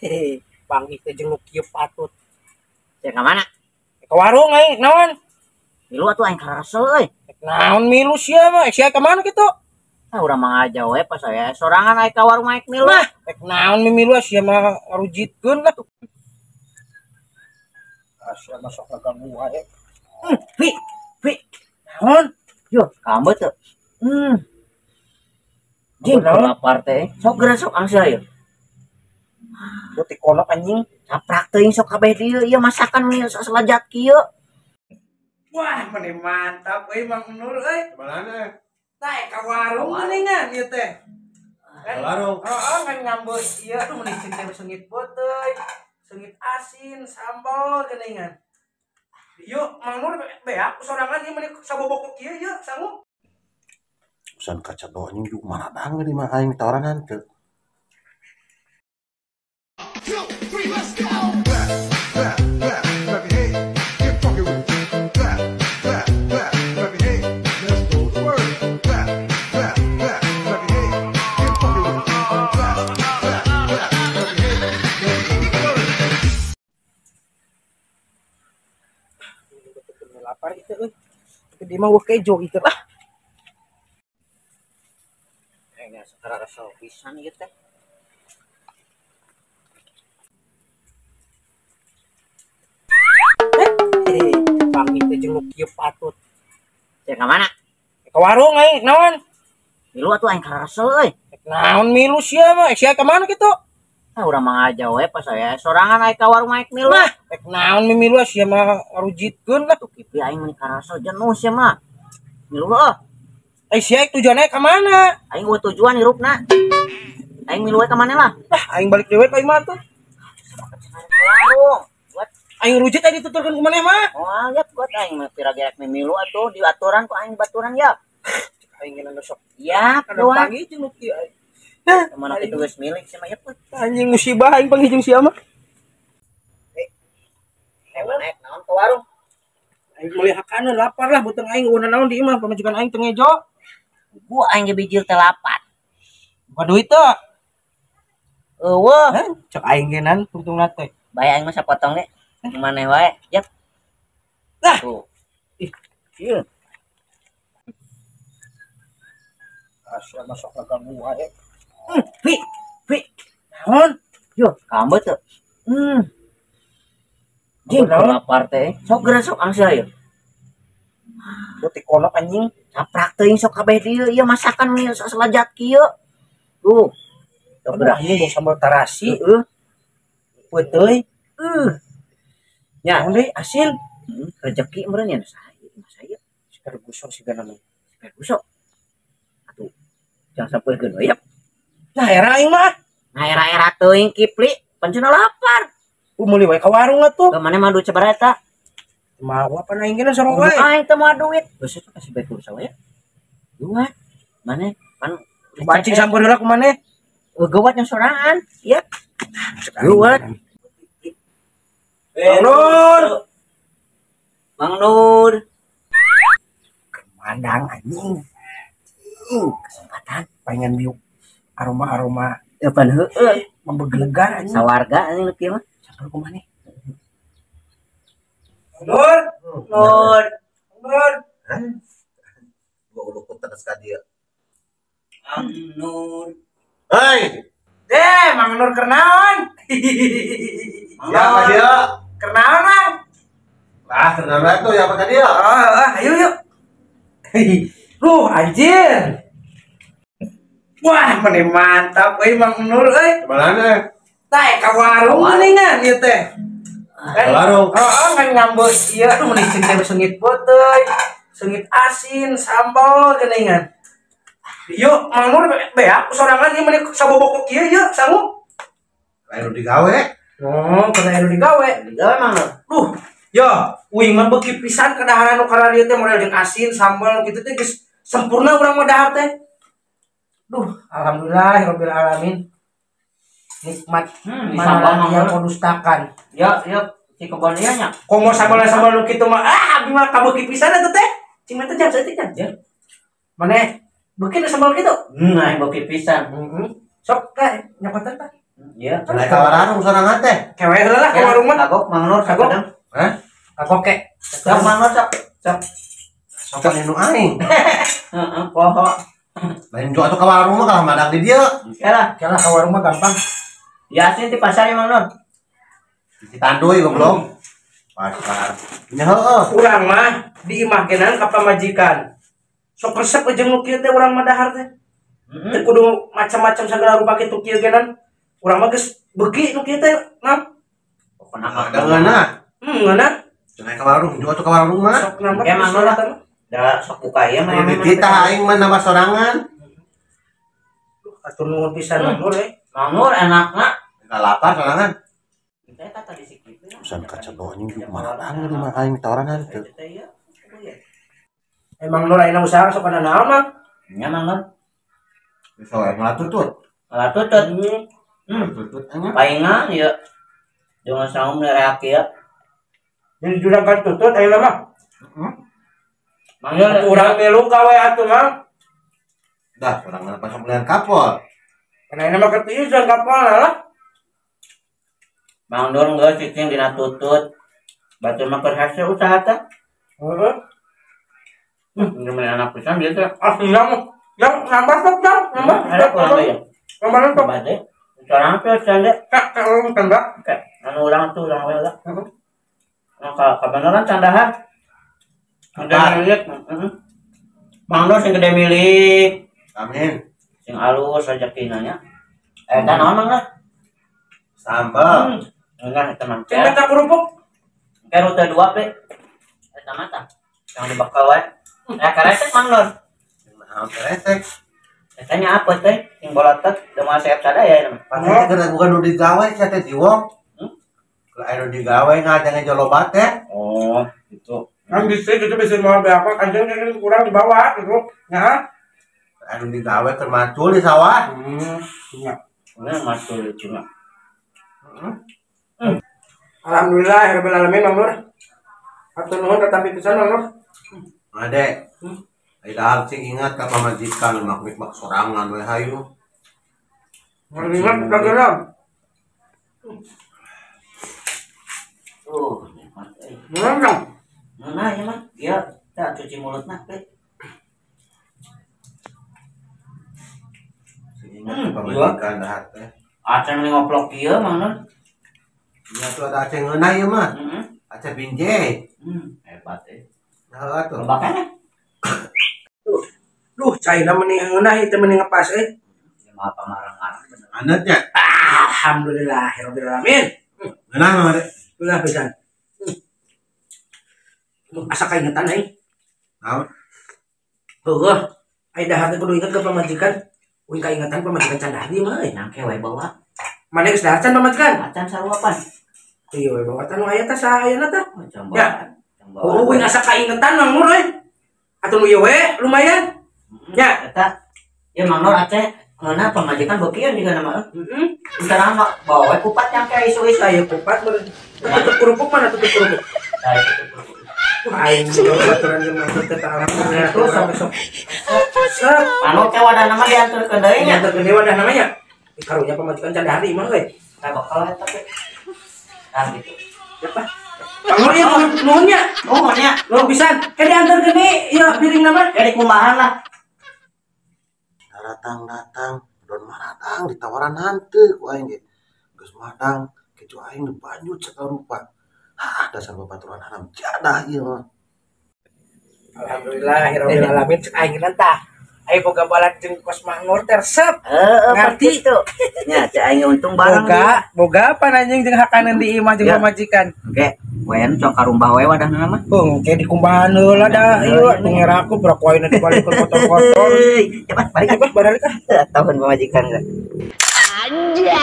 Hehe, panggih teh jeung nu kieu patut. Cek ka mana? Ka warung aing naon? Milu atuh aing karasel euy. Naon milu sia mah? Sia ka mana kitu? Ah urang mah ngaja we pas aya sorangan aing ka warung aing milu. Nah, rek naon milu sia mah ngarujitkeun lah. Ah sia mah sok ngaganggu wae. Pi, pi. Naon? Yo, kamu tuh. Jing lapar teh. Sok geura sok angsa ieu. Butik konok anjing. Caprak teuing sok kabeh dieu ieu masakan mie salajat kieu. Wah, meni mantap euy Mang Nur euy. Mana? Tah ka warung geuningan ieu teh. Ka warung. Heeh, ngan ngambeul ieu aduh meni cing teh seungit beuteui, seungit asin, sambal geuningan. Yuk, Mang Nur beak sorangan ieu meni sabobok kieu ieu sangu. Usan kaca doa anjing juga mana bang di mah aing tawaran teu. 2, 3, let's go. Clap, clap, clap, clap your hands. Get funky with it. Clap, clap, clap, clap your hands. Let's go to work. Clap, clap, clap, clap your hands. Get funky with it. Clap, clap, clap, clap your hands. Let's go to work. Lapar itu euy. Tapi dia mah wah kejo itu lah. Kayaknya sekarang rasa pisan ieu teh. Panggih teh jeung nu kieu patut. Cek ka mana? Ka warung aing naon? Milu atuh aing karasel euy. Naon milu sia mah? Sia ka mana kitu? Ah urang mah ngaja we pas aya sorangan aing ka warung aing milu. Nah, rek naon milu sia mah ngarujitkeun lah. Tuh kipi aing meni karasel jenuh sia mah. Milu heuh. Eh sia tujuannya ka mana? Aing eueuh tujuan hirupna. Aing milu we ka mana lah? Lah aing balik dewe ka imah tuh. Warung. Aing rujit aing dituturkeun ku maneh mah. Oh, ya buat aing mah pira gerek mimilu atuh diaturan ku aing baturan ya. Cek aing ngeunah sok. Ya, kada panggih jeung nu kieu aing. Mana kitu geus milik sia mah ya pun. Anjing musibah aing panggih jeung sia mah. Mana naon ke warung? Aing meuli hakaneun lapar lah beuteung aing eueuh naon di imah pamajikan aing teu ngejo. Gua aing ge bijil teh lapar. Buka duit teu? Eueuh. Cek aing ge nan tungtungna teh. Bae aing mah sapotong ge. Maneh wae, yap. Lah. Tuh. Ih, ieu. Asa masuk ngaganggu wae. Pi, pi. Naon? Yo, kamu tuh. Jing lapar teh. Sok geura sok angsa ieu. Butik konok anjing. Caprak teuing sok kabeh dieu ieu masakan mie salajat kieu. Tuh. Sok geura anjing bau sambal tarasi. Heeh. Peuteuy. Ya, naon deui asin. Rezeki meureun nya saya, saya. Sigar gusok siga namanya. Sigar gusok. Atuh. Jangan sampeurkeun we yap. Nah, era aing mah. Nah, era-era teuing Kipli, pancen lapar. Meuli wae ka warung atuh. Ka maneh mah duit sabaraha eta? Mau apa aing geuna sorong wae. Aing teh moal duit. Geus eta kasih bae ku sawe ya. Dua. Maneh pan bancing sampeur heula ku maneh. Geuwat yang sorangan, ya. Geuwat. Mang Nur. Mang Nur. Kemandang anjing. Kesempatan pengen biuk aroma-aroma ya pan heueuh membegelegar anjing. Sawarga anjing nu kieu mah. Sampeur ku maneh. Nur. Nur. Nur. Hah? Gua uluk terus ka dieu. Mang Nur. Hei. Deh, Mang Nur kernaon? Siapa dia? Kernaon, Mang? Lah, kernaon tuh ya apa dia? Oh, ayo yuk. Duh, anjir. Wah, meni mantap euy Mang Nur euy. Mana? Tah ka warung geuningan ieu teh. Ka warung. Heeh, ngan ngambeul ieu aduh meni cing teh seungit beuteui, seungit asin, sambal geuningan. Yuk, Mang Nur beak sorangan ieu meni sabobok kieu ieu sangu. Lain nu digawe. Oh, kana nu digawe. Digawe Mang Nur. Duh, ya, uing mah beuki pisan kadaharan nu kararieu teh model jeung asin, sambal kitu teh geus sempurna urang mah dahar teh. Duh, alhamdulillah rabbil alamin. Nikmat mana sambal yang mah. kau dustakan. Ya, ya, si kebon ieu nya. Komo sambal-sambal nu kitu mah, ah abdi mah kabeuki pisan atuh teh. Cing mah teh jam saeutik kan? Ya. Maneh beuki sambal kitu? Aing beuki pisan. Heeh. Sok teh nyokotan tah. Iya. Cenah ka warung sorangan teh. Kewe heula lah ka warung mah. Kagok Mang Nur Kagok. sakadang. Hah? Kagok ke. Sok Mang Nur sok. Sok. Sok nu aing. Heeh, poho. Lain jo atuh ka warung mah kalah madak di dieu. Yalah, Kalah ka warung mah gampang. Yasin di pasar ya Mang Nur. Di Tanduy goblok. Pasar. Nya heueuh. Urang mah di imah genan ka pamajikan. Sok resep jeung nu kieu teh urang mah dahar teh. Teu kudu macam-macam sagala rupa kitu kieu genan. Urang mah geus beuki nu kieu teh, Mang. Pokona mah Ngeunah. Ngeunah. Cenah ka warung, jo atuh ka warung mah. Sok nambah. Ya Mang Nur lah. Da sok buka ieu mah. Kita aing mah nambah sorangan. Atur nuhun pisan Mang Nur eh. Mang Nur enakna. Enggak lapar sorangan. Usan kaca anjing juga maradang di mah aing tawaran henteu. Emang Nur ayeuna usaha sok kana naon Mang? Nya Mang Nur. Bisa wae ngalatutut. Ngalatutut. Tutut anjing. Paingan ieu. Jangan saum reak ieu. Jadi juragan tutut ayeuna mah. Mang Nur urang milu gawe atuh Mang. Dah sorangan pas belian kapol. Kana ayeuna mah keur tieu juragan kapol lah. Mang Nur geus cicing dina tutut. Batur mah keur hese usaha teh. Heeh. Gimana anak pisan dia teh. Asli mah. Yang nambah sok dong, nambah. Ada kurang ya. Nambah sok. Nambah deh. Sorangan teh canda. Kak, urang tambah. Kak, anu urang tuh urang we lah. Heeh. Nah, kabeneran candahan. Ada milik. Heeh. Mang Nur sing gede milik. Amin. Sing alus rezekina nya. Eta naon Mang lah? Sambal. Enggak, eta mah. Cing eta kerupuk. Engke rute 2 pe. Eta mah tah. Yang dibekal wae. Keresek Mang Nur. Naon keresek? Etanya apa teh? Sing bolotet deuma seep sadaya ya mah. Padahal teh bukan nu digawe sia teh jiwong. Kalau anu digawe ngajang joloba teh. Oh, gitu. Kan bisa gitu bisa mau berapa anjing kan kurang di bawah gitu. Nah, anu digawe keur macul di sawah. Nya. Ini macul cuma. Alhamdulillah rabbil alamin Mang Nur. Hatur nuhun tetapi pisan Mang Nur. Ade. Ai cing ingat ka pamajikan mak sorangan we hayu. Ingat kageram. Oh, nikmat euy. Ngeunah. Ngeunah ya mah. Ieu tah cuci mulutna we. Sing ingat ka pamajikan dahar teh. Aceng ngoplok ieu Mang Nur. Nya tuh ada aceng ngeunah ieu mah. Aceh binjai. Hebat euy. Nah atuh. Bakana. Duh, caina meni ngeunah ieu teh meni ngepas euy. Ya mah pamarang-marang bener. Anetnya. Alhamdulillahirabbil alamin. Ngeunah mah deh. Ngeunah pisan. Asa kaingetan aing. Naon? Heueuh. Ai dahar teh kudu inget ka pamajikan. Uing kaingetan pamajikan can dahar mah euy. Nangke we bawa. Mane geus dahar can pamajikan? Acan sarua pan. Ieu we bawa tah nu aya tah saha ayeuna tah? Ya. Oh, uing asa kaingetan Mang Nur euy. Atuh nu ieu we lumayan. Ya, eta. Ya Mang Nur aceh ngeunah pamajikan beukian juga nama euy. Heeh. Entar mah bawa we kupat yang kayak isu-isu aya kupat meureun. Tutup kerupuk mana tutup kerupuk? Tah tutup kerupuk. Wah, aing baturan jeung mah teh tah alhamdulillah terus sampai sok. Anu teh wadahna mah dianturkeun deui nya. Dianturkeun deui wadahna mah nya. Karunya pamajikan can dahar imah euy. Tah bakal eta teh. Tah gitu. Ya Pak. Mang Nur ieu nuhun nya. Nuhun nya. Nuhun pisan. Ke dianturkeun deui ieu piringna mah. Ya dikumbahan lah. Datang-datang don maradang ditawaran hanteu ku aing ge. Geus madang kecu aing dibanyut sagala rupa. Hah, dasar babaturan haram jadah ieu mah. Alhamdulillahirabbil alamin cek aing tah. Aing boga balad jeung kos Mang Nur teh resep. Heeh, ngerti tuh. Nya cek aing untung bareng. Boga apa anjing jeung hakaneun di imah jeung pamajikan. Oke, wayan cok karumbah we wadahna mah. Heuh, engke dikumbahan heula da ieu ngeraku brak wae dibalikeun kotor-kotor. Cepat balik ah, balik ah. Tahun pamajikan geus. Anjay.